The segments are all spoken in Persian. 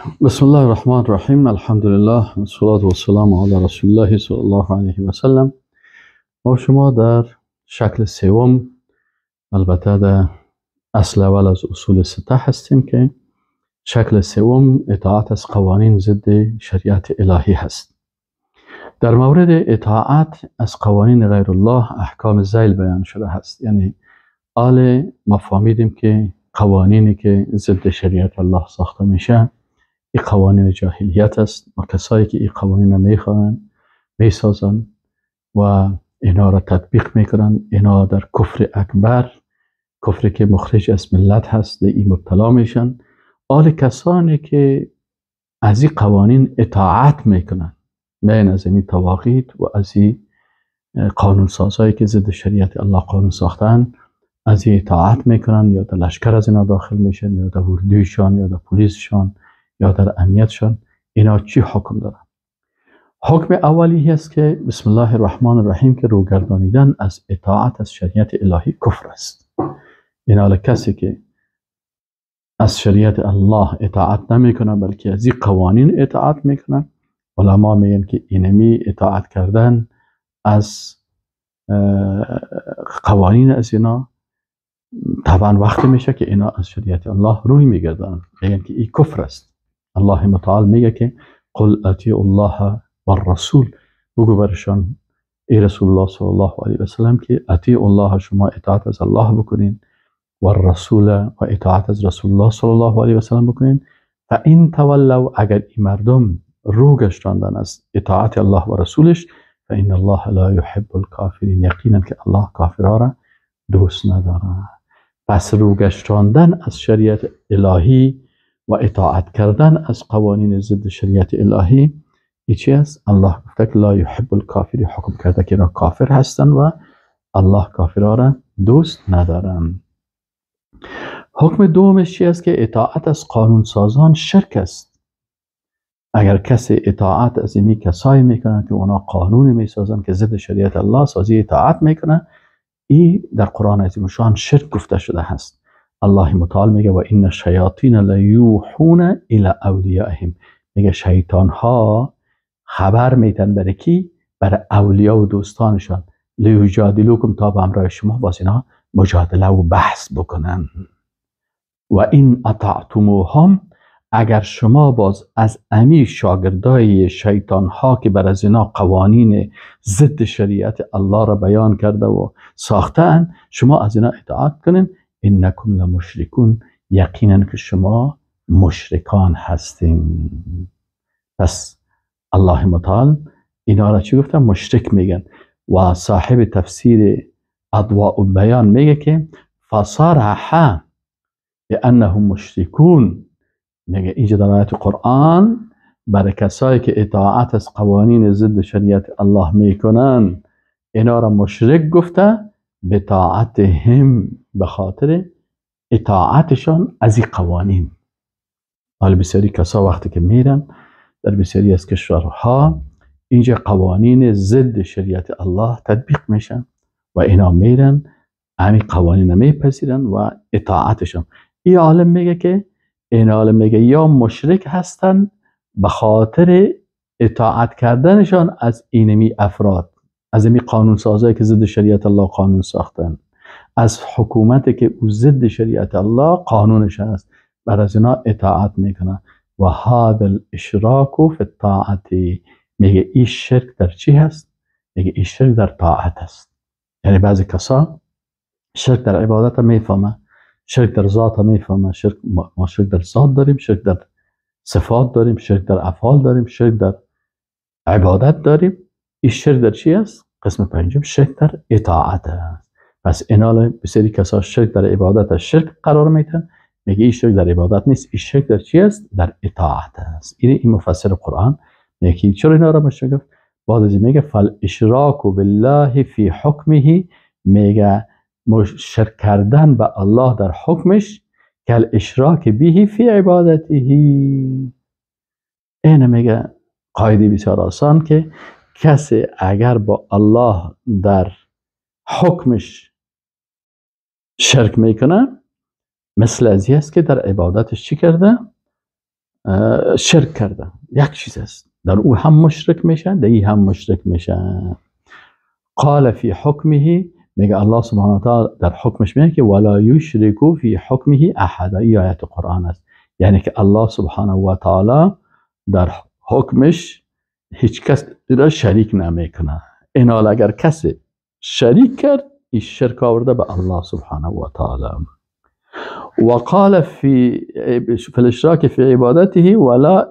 بسم الله الرحمن الرحیم. الحمدلله والصلاة والسلام علی رسول الله صلی الله علیه و سلم. ما شما در شکل سوم، البته در اصل اول از اصول سته هستیم که شکل سوم اطاعت از قوانین ضد شریعت الهی هست. در مورد اطاعت از قوانین غیر الله احکام ذیل بیان شده هست. یعنی آل ما فهمیدیم که قوانینی که ضد شریعت الله ساخته میشه این قوانین جاهلیت است و کسایی که این قوانین میخوانند میسازن و اینا را تطبیق میکنن، اینا در کفر اکبر، کفری که مخرج از ملت هست، این مبتلا میشن. آل کسانی که از این قوانین اطاعت میکنن، بین از این تواقیت و از این قانون سازهایی که ضد شریعت الله قانون ساختن، از این اطاعت میکنن، یا در لشکر از اینا داخل میشن، یا در اردویشان، یا در پلیسشان، یا در امنیتشان، اینا چی حکم دارن؟ حکم اولی هست که بسم الله الرحمن الرحیم که روگردانیدن از اطاعت از شریعت الهی کفر است. اینا کسی که از شریعت الله اطاعت نمیکنه بلکه از این قوانین اطاعت میکنه، علما میگن که اینمی اطاعت کردن از قوانین از اینا طبعا وقتی میشه که اینا از شریعت الله روی میگردن، میگن که این کفر است. الله متعال میگه که قل اطیعوا الله والرسول، بگو برشان ای رسول الله صلی الله علیه و سلم که اطیعوا الله، شما اطاعت از الله بکنین، و الرسول و اطاعت از رسول الله صلی الله علیه و سلم بکنین. فان تولوا، اگر این مردم رو گشتاندن از اطاعت الله و رسولش، فان الله لا يحب الكافرین، یقینا که الله کافرها را دوست نداره. پس رو گشتاندن از شریعت الهی و اطاعت کردن از قوانین ضد شریعت الهی ای چی است؟ الله گفته که لا یحب الکافر، حکم کرده که اینا کافر هستن و الله کافرها را دوست ندارن. حکم دومش چی است؟ که اطاعت از قانون سازان شرک است. اگر کسی اطاعت از اینی کسایی میکنن که اونا قانون میسازن که ضد شریعت الله سازی اطاعت میکنن، ای در قرآن عظیم شان شرک گفته شده هست. الله متعال میگه و ان الشیاطین لیوحون الی اولیائهم، میگه شیطان ها خبر میتن برای کی؟ برای اولیا و دوستانشان، لیجادلوکم، تا به همراه شما باز اینا مجادله و بحث بکنن. و این اطعتموهم، اگر شما باز از امی شاگردای شیطان ها که بر از اینا قوانین ضد شریعت الله را بیان کرده و ساختن، شما از اینا اطاعت کنین، انکم لمشرکون، یقینا که شما مشرکان هستین. پس الله متعال اینا را چی گفتن؟ مشرک میگن. و صاحب تفسیر اضواء البیان میگه که فصرح بانهم مشرکون، میگه اینجا در آیت قرآن برای کسایی که اطاعت از قوانین ضد شریعت الله میکنن اینا را مشرک گفته، به طاعتهم، به خاطر اطاعتشان از این قوانین. حالا بسیاری کسا وقتی که میرن در بسیاری از کشورها اینجا قوانین ضد شریعت الله تطبیق میشن و اینا میرن همین قوانین میپذیرن و اطاعتشان. این عالم میگه که این عالم میگه یا مشرک هستن به خاطر اطاعت کردنشان از اینمی افراد، از اینمی قانون سازایی که ضد شریعت الله قانون ساختن، از حکومتی که او ضد شریعت الله قانونش هست، بر از اینا اطاعت میکنن. و هذا الاشراک فی الطاعت، میگه این شرک در چی هست؟ میگه این شرک در طاعت است. یعنی بعضی کسا شرک در عبادت میفهمه، شرک در ذات میفهمه، شرک ما شرک در ذات داریم، شرک در صفات داریم، شرک در افعال داریم، شرک در عبادت داریم. این شرک در چی است؟ قسم پنجم شرک در اطاعت است. پس اینا بسیاری کسا شرک در عبادت از شرک قرار میتن، میگه این شرک در عبادت نیست، این شرک در چی است؟ در اطاعت است. این مفسر قرآن میگه چرا اینا را مشرک گفت؟ بعد از میگه فالاشراک بالله فی حکمه، میگه شرک کردن به الله در حکمش کل اشراک به فی عبادته. اینه میگه قاعده بسیار آسان که کسی اگر با الله در حکمش شرک میکنه مثل از است که در عبادتش چی کرده؟ شرک کرده، یک چیز است، در او هم مشرک میشه، در ای هم مشرک میشه. قال فی حکمه، میگه الله سبحانه و تعالی در حکمش میگه که ولا یشرک فی حکمه احد. این آیت قرآن است، یعنی که الله سبحانه و تعالی در حکمش هیچ کس را شریک نمیکنه. اینال اگر کسی شریک کرد، این شرک آورده به الله سبحانه و تعالی. وقال في الاشراك في عبادته ولا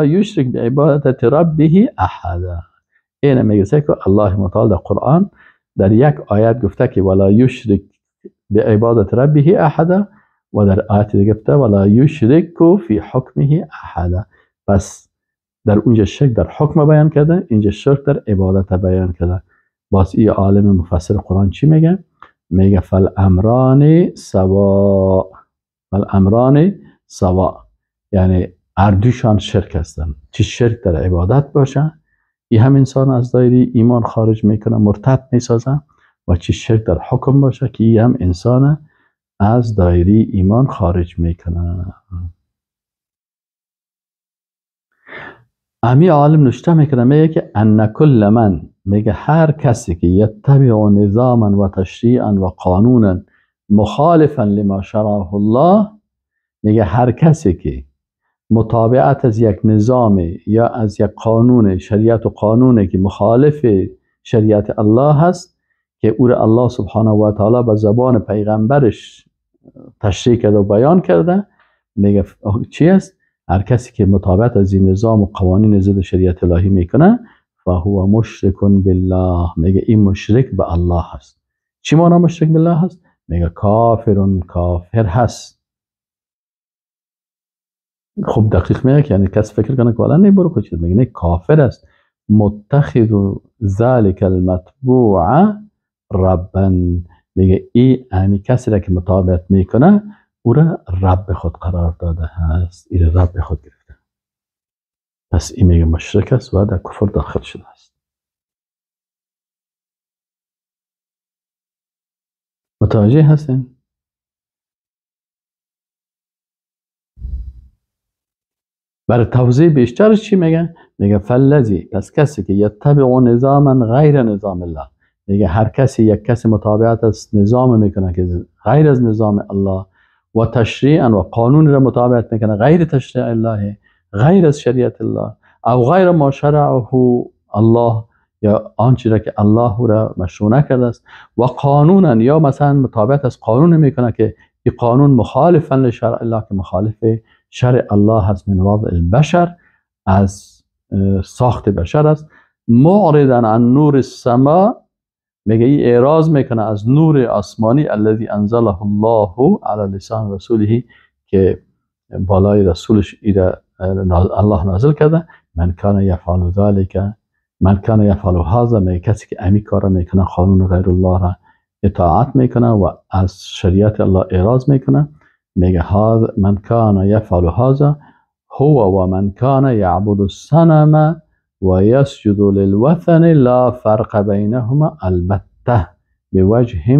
يشرك بعبادة ربه احدا. اینه میگه که الله متعال در قرآن در یک آیت گفته که ولا یشرک بعبادة ربه احدا، و در آیت دیگه گفته ولا یشرک فی حکمه احدا. پس در اونجا شرک در حکم بیان کرده، اینجا شرک در عبادت بیان کرده. باز این عالم مفسر قرآن چی میگه؟ میگه فالامران سوا، فالامران سوا، یعنی اردوشان شرک هستن. چه شرک در عبادت باشه، این هم انسان از دایره ایمان خارج میکنه، مرتد میسازه، و چه شرک در حکم باشه که این هم انسان از دایره ایمان خارج میکنه. امی عالم نشته میکنه، میگه که ان کل من، میگه هر کسی که یتبع نظاما و تشریعا و قانونا مخالفا لما شرعه الله، میگه هر کسی که متابعت از یک نظام یا از یک قانون، شریعت و قانونی که مخالف شریعت الله هست، که او را الله سبحانه و تعالی به زبان پیغمبرش تشریع کرده و بیان کرده، میگه چی است؟ هر کسی که متابعت از این نظام و قوانین ضد شریعت الهی میکنه، فهو مشرک بالله، میگه این مشرک به الله هست. چی معنا مشرک بالله هست؟ میگه کافر، کافر هست. خب دقیق میگه، یعنی کس فکر کنه که والا نه برو خود چیز، میگه نه کافر است. متخذ ذلك المتبوع ربا، میگه ای امی کسی را که متابعت میکنه او را رب خود قرار داده هست، ای را رب خود گرفته. پس این میگه مشرک است و در کفر داخل شده است. متوجه هستین؟ برای توضیح بیشتر چی میگه؟ میگه فالذی، پس کسی که یتبع نظاما غیر نظام الله، میگه هر کسی یک کسی متابعت از نظام میکنه که غیر از نظام الله، و تشریعا و قانون را متابعت میکنه غیر تشریع الله، غیر از شریعت الله، او غیر ما شرعه الله، یا آنچه را که الله را مشروع نکرده است، و قانونا، یا مثلا متابعت از قانون میکنه که این قانون مخالفا لشرع الله، که مخالف شرع الله هست، من وضع البشر، از ساخت بشر است، معرضا عن نور السما، میگه این اعراض میکنه از نور آسمانی، الذي انزله الله علی لسان رسوله، که بالای رسولش ایره الله نازل کرده. من کان یفعل ذلک، من کان یفعل هذا، میگه کسی که امی کار میکنه، قانون غیر الله را اطاعت میکنه و از شریعت الله اعراض میکنه، میگه هذا من کان یفعل هذا هو و من کان یعبد الصنم و یسجد للوثن لا فرق بینهما البته بوجه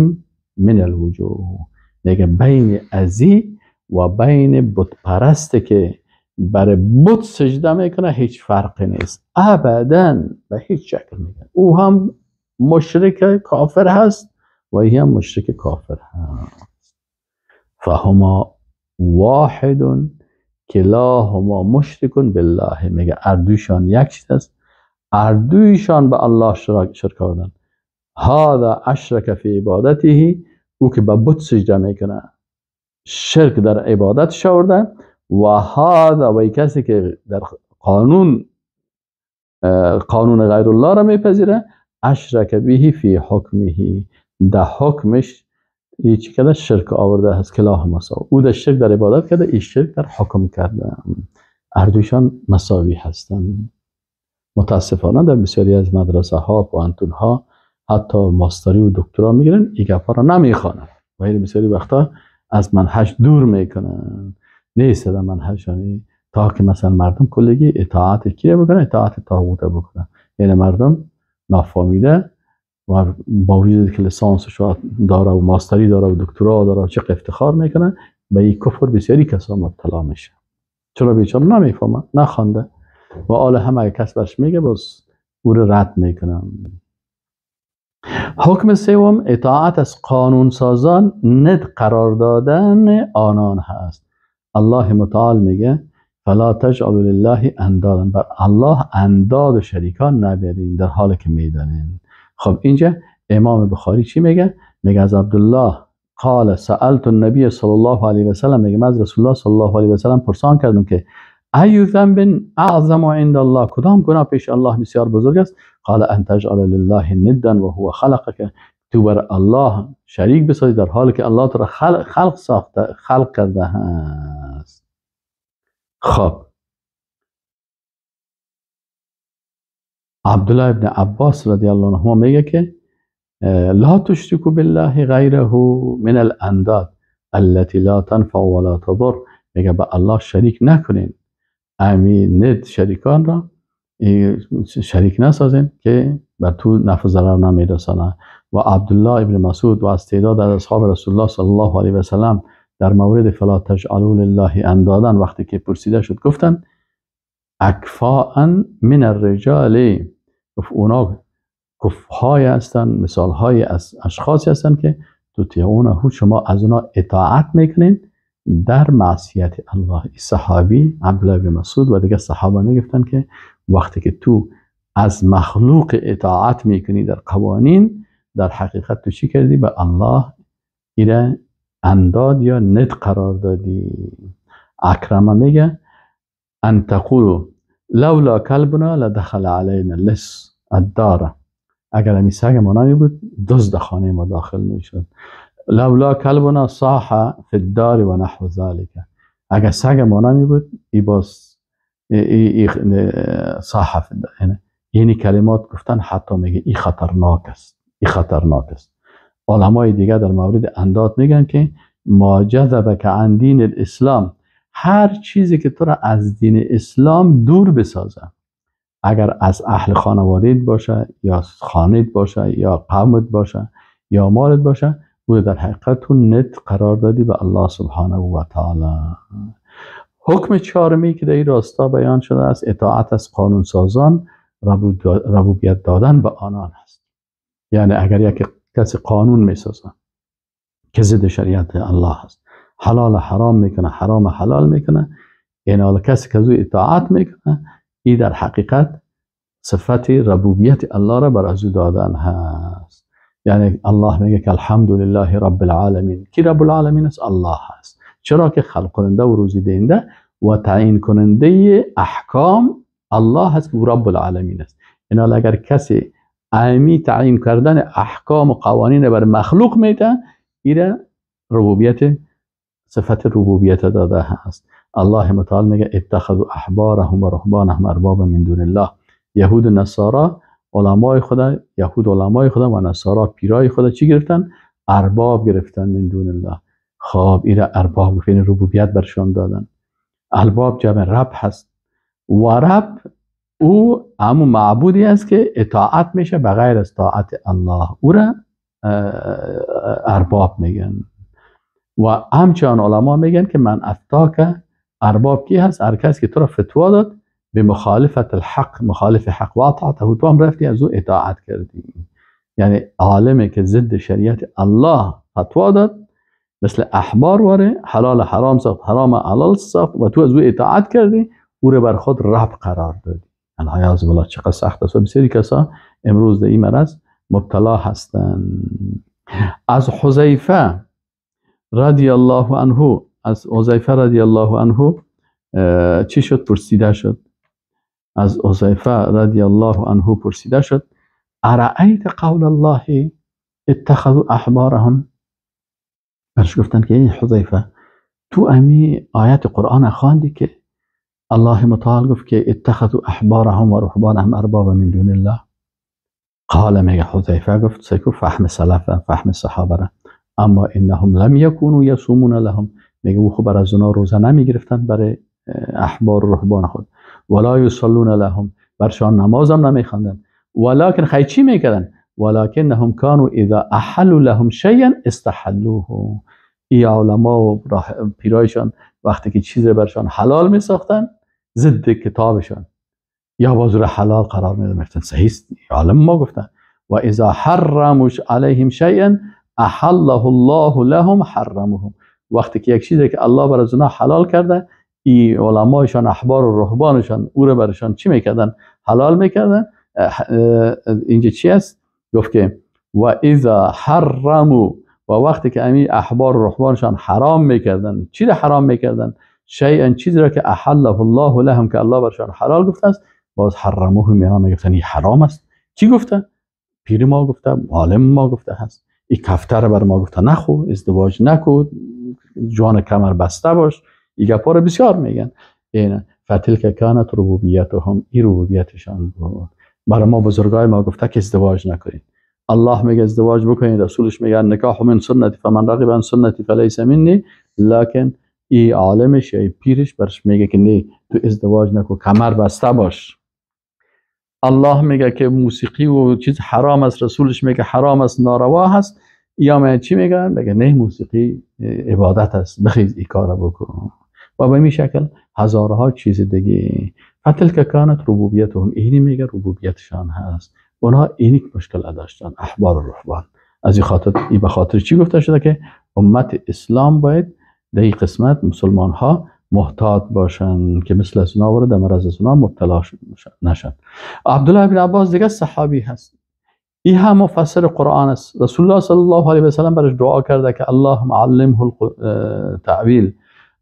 من الوجوه. میگه بین ازی و بین بت پرست که برای بت سجده میکنه هیچ فرقی نیست، ابدا، به هیچ شکل. میگه او هم مشرک کافر هست و ای هم مشرک کافر هست. فهما واحد کلاهما مشرک بالله، میگه اردوشان یک چیز است، اردویشان به الله شرک آوردن. هذا اشرک فی عبادته، او که به بت سجده میکنه شرک در عبادتش آورده، و هذا، و کسی که در قانون غیر الله را میپذیره، اشرک به فی حکمه، در حکمش چی کرده؟ شرک آورده هست. کلاه مساوی، او در شرک در عبادت کرده، این شرک در حکم کرده، اردوشان مساوی هستند. متاسفانه در بسیاری از مدرسه ها، پوهنتون ها، حتی ماستری و دکترا میگیرن، این گپا را نمیخوانن و این بسیاری وقتا از منهج دور میکنن، نیست در منهج، یعنی تا که مثلا مردم کلگی اطاعت کیه بکنن؟ اطاعت طاغوت بکنن. یعنی مردم نافهمیده و با وجود که لیسانس داره و ماستری داره و دکترا داره و چه افتخار میکنن، به این کفر بسیاری کسا مبتلا میشه. چرا بیچاره نمیفهمه، نخوانده و آل هم اگه کس برش میگه باز او رو رد میکنم. حکم سوم اطاعت از قانون سازان ند قرار دادن آنان هست. الله متعال میگه فلا تجعلوا لله اندادا، بر الله انداد و شریکان نبرین در حالی که میدانین. خب اینجا امام بخاری چی میگه؟ میگه از عبدالله قال سألت النبی صلی الله علیه و سلم، میگه من از رسول الله صلی الله علیه و سلم پرسان کردم که ای ذنب اعظم عند الله، کدام گناه پیش الله بسیار بزرگ است؟ قال ان تجعل لله ندا و هو خلقك، تو بر الله شریک بسازی در حالی که الله تو را خلق ساخته، خلق کرده است. خب عبدالله ابن عباس رضی الله عنهما میگه که لا تشركوا بالله غیره من الانداد التي لا تنفع ولا تضر، میگه به الله شریک نکنین، امی ند شریکان را شریک نسازین که بر تو نفع ضرر نمیرسانه. و عبدالله ابن مسعود و از تعداد از اصحاب رسول الله صلی الله علیه و سلم در مورد فلا تجعلوا لله اندادن وقتی که پرسیده شد گفتن اکفاء من الرجال، اونا کفهای هستند، مثال های از اشخاصی هستند که تطیعونه، شما از اونا اطاعت میکنین در معصیت الله. صحابی عبدالله بن مسعود و دیگه صحابه میگفتن که وقتی که تو از مخلوق اطاعت میکنی در قوانین، در حقیقت تو چی کردی؟ به الله ایره انداد یا ند قرار دادی. اکرمه میگه ان تقولوا لولا کلبنا لدخل علینا لص الدار، اگر امی سگ ما نمی بود دزد خانه ما داخل میشد. لولا کلبنا صاح فی الدار و نحو ذلك، اگر سگ ما نمی بود ای باز ای صاح فی الدار، یعنی کلمات گفتن حتی میگه ای خطرناک است، ای خطرناک است. علمای دیگه در مورد انداد میگن که ما جذبک عن دین الاسلام، هر چیزی که تو را از دین اسلام دور بسازه، اگر از اهل خانواده‌ات باشه یا خانه‌ات باشه یا قومت باشه یا مالت باشه، او در حقیقت تو ند قرار دادی به الله سبحانه و تعالی. حکم چهارمی که در این راستا بیان شده است اطاعت از قانون سازان، ربوبیت دادن به آنان است. یعنی اگر یک کسی قانون میسازه که ضد شریعت الله است، حلال حرام میکنه، حرام حلال میکنه، یعنی حالا کسی که از او اطاعت میکنه، ای در حقیقت صفت ربوبیت الله را بر از او دادن هست. یعنی الله میگه که الحمدلله رب العالمین. کی رب العالمین است؟ الله هست. چرا که خلق کننده و روزی دهنده و تعیین کننده احکام الله هست که رب العالمین است. یعنی اگر کسی امی تعیین کردن احکام و قوانین بر مخلوق میده، ایره ربوبیت، صفت ربوبیت داده هست. الله متعال میگه اتخذوا احبارهم و رهبانهم اربابا من دون الله. یهود و نصارا علمای خدا، یهود علمای خدا و نصارا پیرای خدا چی گرفتن؟ ارباب گرفتن من دون الله. خب ایره ارباب گفتن، ربوبیت برشان دادن. ارباب جمع رب هست و رب او همون معبودی است که اطاعت میشه بغیر از طاعت الله، او را ارباب میگن. و همچنان علما میگن که من افتاک، ارباب کی هست؟ هر کس که تو را فتوا داد به مخالفت الحق، مخالف حق و اطاعته، تو هم رفتی از او اطاعت کردی. یعنی عالمی که ضد شریعت الله فتوا داد، مثل احبار واره حلال حرام ساخت، حرام حلال ساخت و تو از او اطاعت کردی، او را بر خود رب قرار دادی. العیاذ بالله چقدر سخت است و بسیاری کسا امروز در این مرض مبتلا هستند. از حذیفه رضی الله عنه، از حذیفه رضی الله عنه چی شد؟ پرسیده شد. از حذیفه رضی الله عنه پرسیده شد ارأیت قول الله اتخذوا احبارهم. برش گفتن که ای حذیفه، تو امی آیت قرآن خواندی که الله متعال گفت که اتخذوا احبارهم و رهبانهم اربابا من دون الله. قال، میگه حذیفه گفت سیکو فهم سلف، فهم صحابه را، اما انهم لم یکونوا یصومون لهم. میگه او خب بر از اونا روزه نمی گرفتن برای احبار و رهبان خود، ولا یصلون لهم، برشان نماز هم نمیخواندن، ولکن خی چی میکردن؟ ولکنهم كانوا اذا احلوا لهم شيئا استحلوه. ای علما و پیرایشان وقتی که چیز برشان حلال میساختن ضد کتابشان یا باز رو حلال قرار میدن، میگفتن صحیح است، عالم ما گفتن. و اذا حرموا علیهم شیئا احله الله لهم حرمهم. وقتی که یک چیزی که الله بر از اونها حلال کرده، ای علمایشان، احبار و رهبانشان او رو برشان چی میکردن؟ حلال میکردن. اینجا چی است؟ گفت که و اذا حرموا، و وقتی که امی احبار و رهبانشان حرام میکردن، چی رو حرام میکردن؟ شیئا، چیزی را که احله الله لهم، که الله برشان حلال گفته است، باز حرموه، میان میگفتن این حرام است. کی گفته؟ پیر ما گفته، عالم ما گفته هست. این کفتر بر ما گفته نخو، ازدواج نکو، جان کمر بسته باش. این گپا رو بسیار میگن. این فتلک کانت ربوبیتهم، این ربوبیتشان بود. برای ما بزرگای ما گفته که ازدواج نکنید. الله میگه ازدواج بکنید، رسولش میگه نکاح من سنتی فمن رغب عن سنتی فلیس منی. لکن ای عالمش یا ای پیرش برش میگه که نه، تو ازدواج نکو، کمر بسته باش. الله میگه که موسیقی و چیز حرام است، رسولش میگه حرام است، ناروا هست. یا من چی میگن؟ میگه نه، موسیقی عبادت است، بخیز این کار بکن. و به این شکل هزارها چیز دیگه. فتلک کانت ربوبیتهم، اینی میگه ربوبیتشان هست. اونها اینی مشکل داشتن، احبار و رهبان. از این خاطر، این به خاطر چی گفته شده که امت اسلام باید در این قسمت مسلمان ها محتاط باشن که مثل از اونا وارد مرض از اونا مبتلا نشن. عبدالله بن عباس دیگه صحابی هست، این هم مفسر قرآن است. رسول الله صلی الله علیه و سلم برش دعا کرده که اللهم علمه التأویل،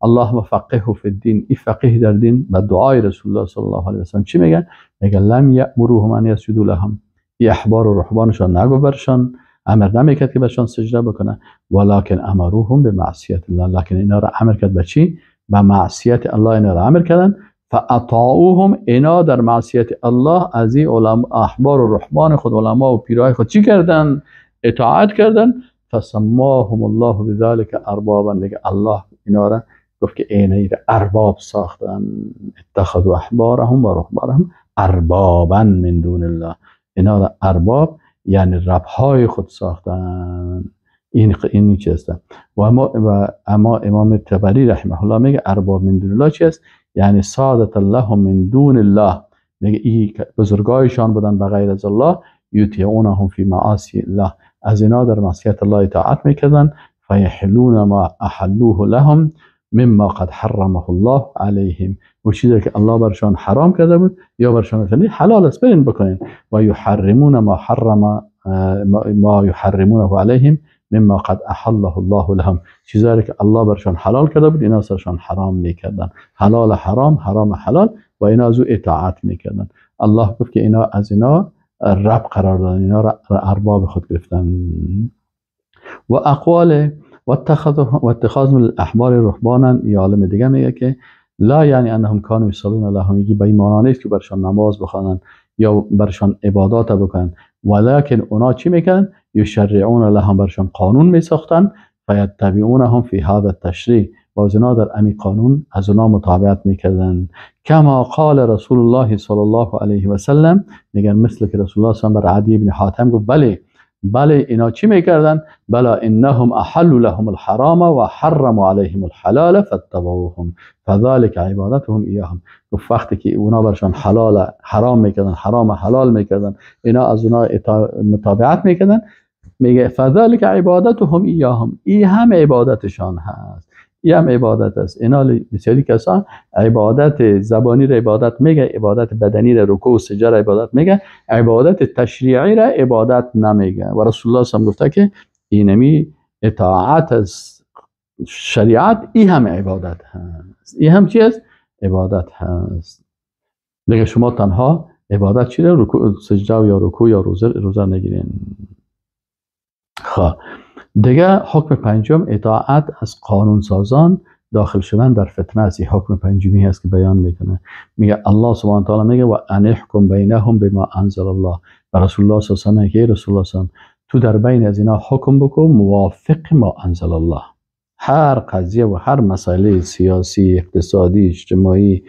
اللهم فقهه فی الدین. این فقیه در دین به دعای رسول الله صلی الله علیه و سلم چی میگه؟ میگه لم یأمروهم ان یسجدوا لهم. این احبار و رهبانشان نگو برشان امر نمیکرد که برشان سجده بکنه، ولکن امروهم به معصیت الله. لکن اینا را امر کرد به چی؟ به معصیت الله اینا را امر کردن. فاطاعوهم، اینا در معصیت الله از این احبار و رهبان خود، علما و پیرای خود چی کردن؟ اطاعت کردن. فسماهم الله بذلك اربابا. میگه الله اینا را گفت که اینا را ارباب ساختن. اتخذوا احبارهم و رهبانهم اربابا من دون الله. اینا را ارباب یعنی ربهای خود ساختن. این چی است؟ و اما امام طبری رحمه الله میگه ارباب من دون الله چی است؟ یعنی سادت الله من دون الله. میگه این بزرگایشان بودن به غیر از الله، یطیعونهم فی معاصی الله، از اینا در معصیت الله اطاعت میکردن. فیحلون ما احلوه لهم مما قد حرمه الله علیهم، و چیزی که الله برشان حرام کرده بود یا برشان گفته حلال است برین بکنین. و یحرمون ما حرم ما یحرمونه علیهم مما قد احله الله لهم، چیزایی که الله برشان حلال کرده بود اینا سرشان حرام میکردن. حلال حرام، حرام حلال، و اینا از او اطاعت میکردن. الله گفت که اینا از اینا رب قرار دادن، اینا را ارباب خود گرفتن. و اقوال و اتخاذ الاحبار رهبانا، یا عالم دیگه میگه که لا یعنی انهم کانوا یصلون لهم، میگه به ایمان نیست که برشان نماز بخوانن یا برشان عبادات بکنن، ولکن اونا چی میکنن؟ یشرعون لهم، برشان قانون میساختن. فیتبعونهم فی هذا التشریع، و از اونا در امی قانون از اونا متابعت میکردن. کما قال رسول الله صلی الله علیه و سلم، میگن مثل که رسول الله صلی الله علیه و سلم بر عدی بن حاتم گفت بله بله اینا چی میکردن؟ بلا انهم احلوا لهم الحرام و حرموا علیهم الحلال فاتبعوهم فذلك عبادتهم ایاهم. گفت وقتی که اونا برشان حلال حرام میکردن، حرام حلال میکردن، اینا از اونا متابعت میکردن. میگه فذلك عبادتهم ایاهم، این هم عبادتشان هست، این هم عبادت است. اینا بسیاری کسان عبادت زبانی را عبادت میگه، عبادت بدنی را رکوع و سجده را عبادت میگه، عبادت تشریعی را عبادت نمیگه. و رسول الله صلی الله علیه و گفته که اینمی اطاعت از شریعت این هم عبادت هست، این هم چی است؟ عبادت هست. دیگه شما تنها عبادت چی را؟ رکوع سجده یا رکوع یا روزه نگیرین. خب دیگه حکم پنجم، اطاعت از قانون سازان داخل شدن در فتنه است. این حکم پنجمی هست که بیان میکنه. میگه الله سبحانه و تعالی میگه و ان احکم بینهم بما انزل الله. و رسول الله صلی الله علیه و سلم، رسول الله صلی الله علیه و تو در بین از اینا حکم بکن موافق ما انزل الله. هر قضیه و هر مسئله سیاسی، اقتصادی، اجتماعی،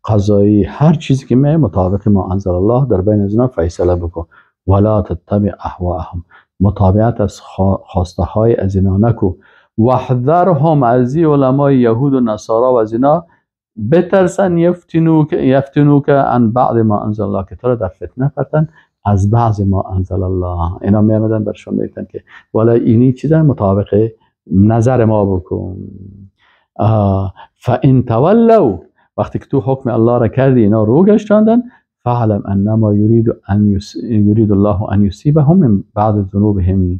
قضایی، هر چیزی که می مطابق ما انزل الله در بین از اینا فیصله بکن. ولا تتبع اهواهم، متابعت از خواسته های از اینا نکو. واحذرهم، از علمای یهود و نصارا و از اینا بترسن، یفتنوک عن بعض ما انزل الله، که تو را در فتنه پرتن از بعض ما انزل الله. اینا می آمدن برشون میگفتن که والا اینی چیزا مطابق نظر ما بکن. فان تولوا، وقتی که تو حکم الله را کردی اینا رو گشتاندن، فاعلم انما یرید الله ان یصیبهم من بعض ذنوبهم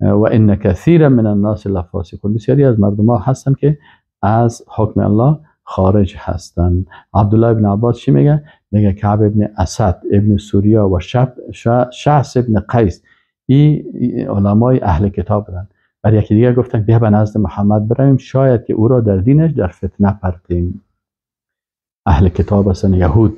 و ان کثیرا من الناس لفاسقون. بسیاری از مردم ها هستن که از حکم الله خارج هستن. عبدالله ابن عباس چی میگه؟ میگه کعب ابن اسد ابن سوریا و شعث ابن قیس، این علمای اهل کتاب بودن. برای یکی دیگه گفتن بیا به نزد محمد برویم، شاید که او را در دینش در فتنه پرتیم. اهل کتاب هستن، یهود.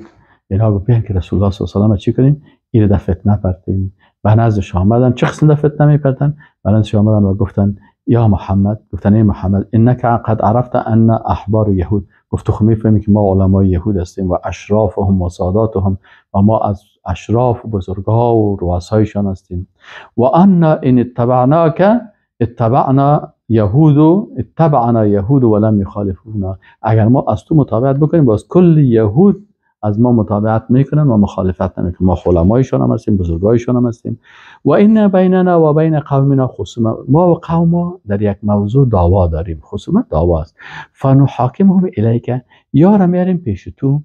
اینها گفت بیاین که رسول الله صلی الله علیه و چی کنیم؟ این در فتنه پرتیم. به نزدش آمدن. چه قسم در فتنه میپرتن؟ به نزدش آمدن و گفتن یا محمد، گفتن ای محمد، انک قد عرفت ان احبار یهود، گفت تو میفهمی که ما علمای یهود هستیم و اشرافهم و ساداتهم، و ما از اشراف و بزرگها و رؤسایشان هستیم. و ان ان اتبعناک اتبعنا یهود، اتبعنا یهود ولم یخالفونا، اگر ما از تو متابعت بکنیم باز کل یهود از ما متابعت میکنن و مخالفت نمیکنن. ما علمایشان هم هستیم، بزرگایشان هم هستیم. و این بیننا و بین قومنا خصومه، ما و قوم در یک موضوع دعوا داریم، خصومت دعوا است. فنحاکمهم الیک، یا را میاریم پیش تو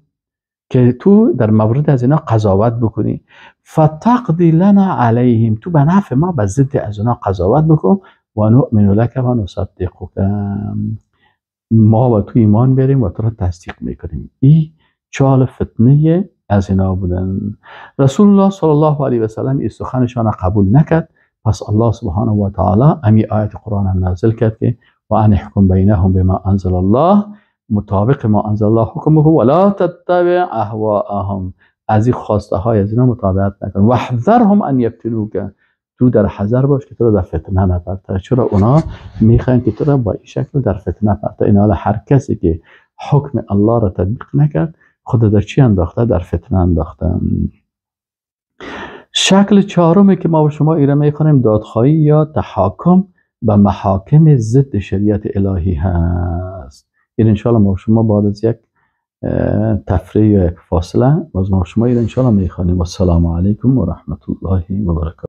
که تو در مورد از اینا قضاوت بکنی. فتقضی لنا علیهم، تو به نفع ما به ضد از اینا قضاوت بکن. و نؤمن لک و نصدقک، ما و تو ایمان بیاریم و تو را تصدیق میکنیم. این چال فتنه از اینا بودن. رسول الله صلی الله علیه و سلم این سخنشان قبول نکرد. پس الله سبحانه و تعالی امی آیت قرآن نازل کرد که و ان احکم بینهم بما انزل الله، مطابق ما انزل الله حکم بکن، ولا تتبع اهواءهم، از این خواسته های از اینا متابعت نکن. واحذرهم ان یفتنوک، تو در حذر باش که تو را در فتنه نپرته. چرا اونا میخوان که تو را با این شکل در فتنه پرته. اینا هر کسی که حکم الله را تطبیق نکرد خود در چی انداخته؟ در فتنه انداخته. شکل چهارمی که ما با شما ایره میخوانیم دادخواهی یا تحاکم به محاکم ضد شریعت الهی هست. این انشاءالله ما شما بعد از یک تفریح یا یک فاصله باز ما شما ایره انشاءالله میخوانیم. و السلام علیکم و رحمت الله و برکاته.